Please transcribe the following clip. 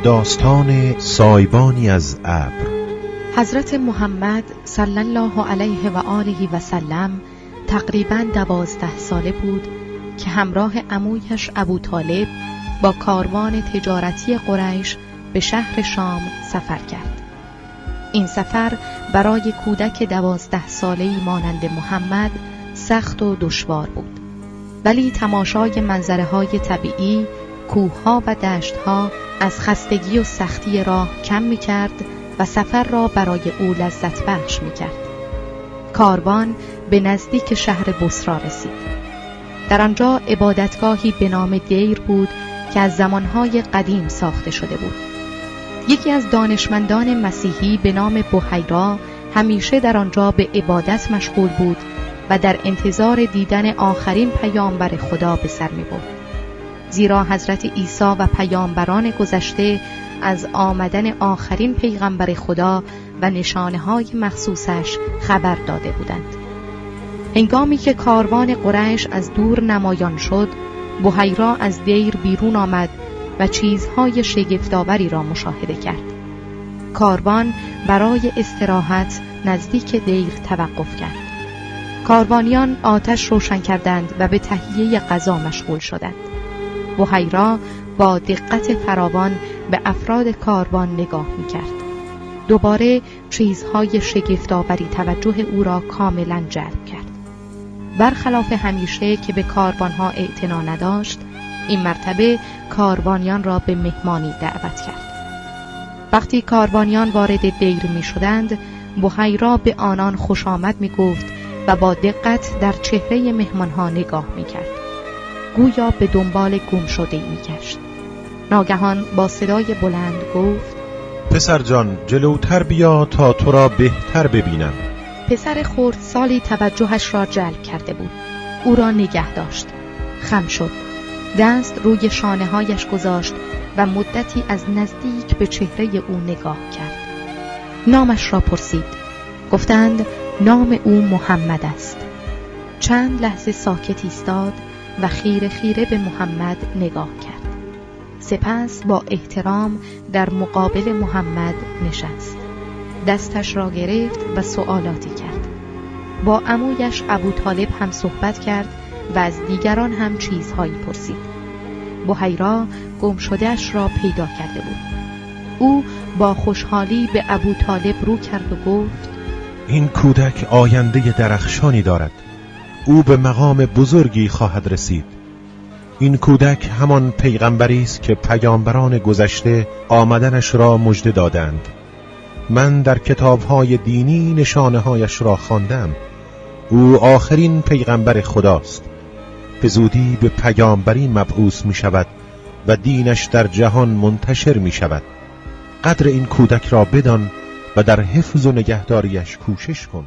داستان سایبانی از ابر. حضرت محمد صلی الله علیه و آله و سلم تقریباً 12 ساله بود که همراه عمویش ابو طالب با کاروان تجارتی قریش به شهر شام سفر کرد. این سفر برای کودک 12 ساله‌ای مانند محمد سخت و دشوار بود، ولی تماشای منظره‌های طبیعی، کوه‌ها و دشت‌ها از خستگی و سختی راه کم می‌کرد و سفر را برای او لذت بخش می‌کرد. کاروان به نزدیک شهر بصری رسید. در آنجا عبادتگاهی به نام دیر بود که از زمانهای قدیم ساخته شده بود. یکی از دانشمندان مسیحی به نام بحیرا همیشه در آنجا به عبادت مشغول بود و در انتظار دیدن آخرین پیامبر خدا به سر می‌برد. زیرا حضرت عیسی و پیامبران گذشته از آمدن آخرین پیغمبر خدا و نشانه‌های مخصوصش خبر داده بودند. هنگامی که کاروان قریش از دور نمایان شد، بحیرا از دیر بیرون آمد و چیزهای شگفت‌آوری را مشاهده کرد. کاروان برای استراحت نزدیک دیر توقف کرد. کاروانیان آتش روشن کردند و به تهیه غذا مشغول شدند. بحیرا با دقت فراوان به افراد کاروان نگاه می‌کرد. دوباره چیزهای شگفت‌آوری توجه او را کاملا جلب کرد. برخلاف همیشه که به کاروانها اعتنا نداشت، این مرتبه کاروانیان را به مهمانی دعوت کرد. وقتی کاروانیان وارد دیر می شدند، بحیرا به آنان خوش آمد می گفت و با دقت در چهره مهمانها نگاه می کرد. گویا به دنبال گم شده می گشت. ناگهان با صدای بلند گفت: پسر جان، جلوتر بیا تا تو را بهتر ببینم. پسر خردسالی توجهش را جلب کرده بود. او را نگه داشت. خم شد. دست روی شانه‌هایش گذاشت و مدتی از نزدیک به چهره او نگاه کرد. نامش را پرسید. گفتند نام او محمد است. چند لحظه ساکت ایستاد و خیره خیره به محمد نگاه کرد. سپس با احترام در مقابل محمد نشست. دستش را گرفت و سوالاتی کرد. با عمویش ابو طالب هم صحبت کرد و از دیگران هم چیزهایی پرسید. بحیرا گمشده‌اش را پیدا کرده بود. او با خوشحالی به ابو طالب رو کرد و گفت: این کودک آینده درخشانی دارد. او به مقام بزرگی خواهد رسید. این کودک همان پیغمبری است که پیامبران گذشته آمدنش را مژده دادند. من در کتاب‌های دینی نشانه‌هایش را خواندم. او آخرین پیغمبر خداست. به زودی به پیامبری مبعوث می شود و دینش در جهان منتشر می شود. قدر این کودک را بدان و در حفظ و نگهداریش کوشش کن.